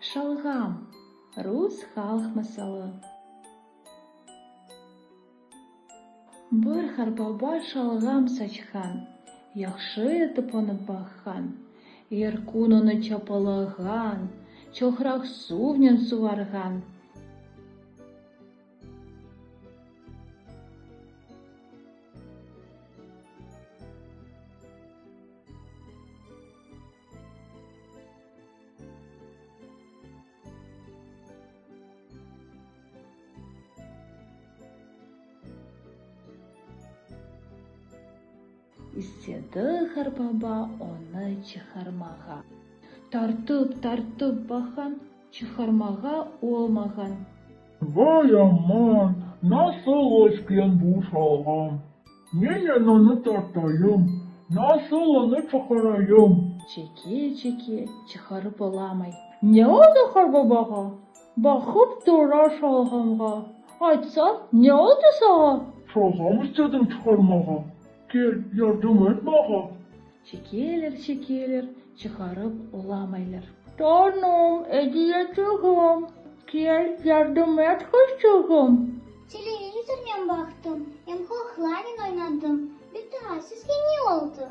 Şalğam, rus halq masalı. Bir qarbaba şalğam saçqan, yahşı etip onı baqqan. Er kün onı çapalağan, çoqraq suvnen suvarğan. İstedi qarbaba onı çıqarmağa. Tartıp, tartıp baqqan, çıqarmağa olmağan. Vay aman, nasıl ösken bu şalğam? Nenen onı tartayım, nasıl onı çıqarayım? Çeke-çeke, çıqarıp olamay. Ne oldı qarbabağa? Baqıp tura şalğamğa. Aytsa, ne oldı saña? Şalğam istedim çıqarmağa, kel, yardım et mağa. Çekeler, çekeler, çıqarıp olamaylar. Torunım, ediyeçigim, kel, yardım et, qızçığım. Televizornen baqtım, em qoqlanen oynadım. Bita, sizge ne oldı?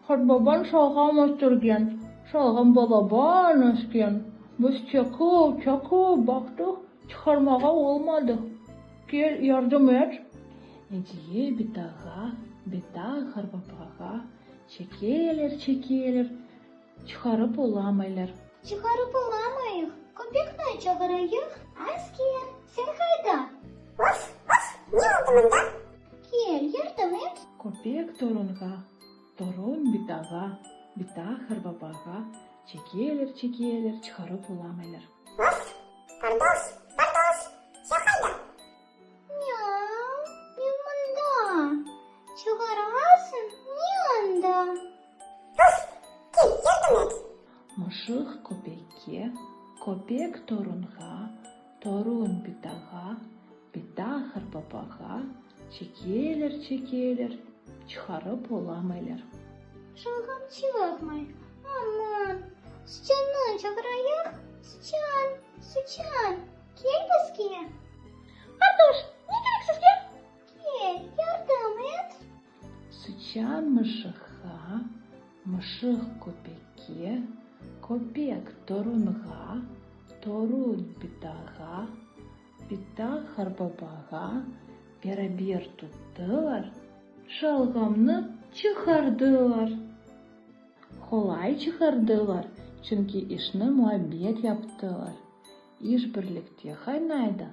Qartbabañ şalğam östürgen, şalğam balaban ösken. Biz çekip, çekip baqtıq, çıqarmağa olmadı. Kel, yardım et. Ediye bitağa, bita qartbabağa çekeler, çekeler, çıqarıp olamaylar. Çıqarıp olamayıq, köpekni çağırayıq. Asker, sen qayda? Uf, uf, ne oldı mında? Kel, yardım et. Köpek torunğa, torun bitağa, bita qartbabağa çekeler, çekeler, çıqarıp olamaylar. Uf, qardaş, qardaş, sen qayda? Miau, men mında. Çıqarasıñ, ne anda? Uf, kel, yardım et. Mışıq köpekke, köpek torunğa, torun bitağa, bita qartbabağa çekeler, çekeler, çıqarıp olamaylar. Şalğam çıqmay, aman, sıçannı çağırayıq, sıçan, sıçan, kel bizge. Qardaş, ne kerek sizge? Kel, yardım et. Sıçan mışıqqa, mışıq köpekke, köpek torunğa, torun bitağa, bita qartbabağa beraber tuttılar, şalğamnı çıqardılar. Qolay çıqardılar, çünki işni muabbet yaptılar. İş birlikte qaynaydı.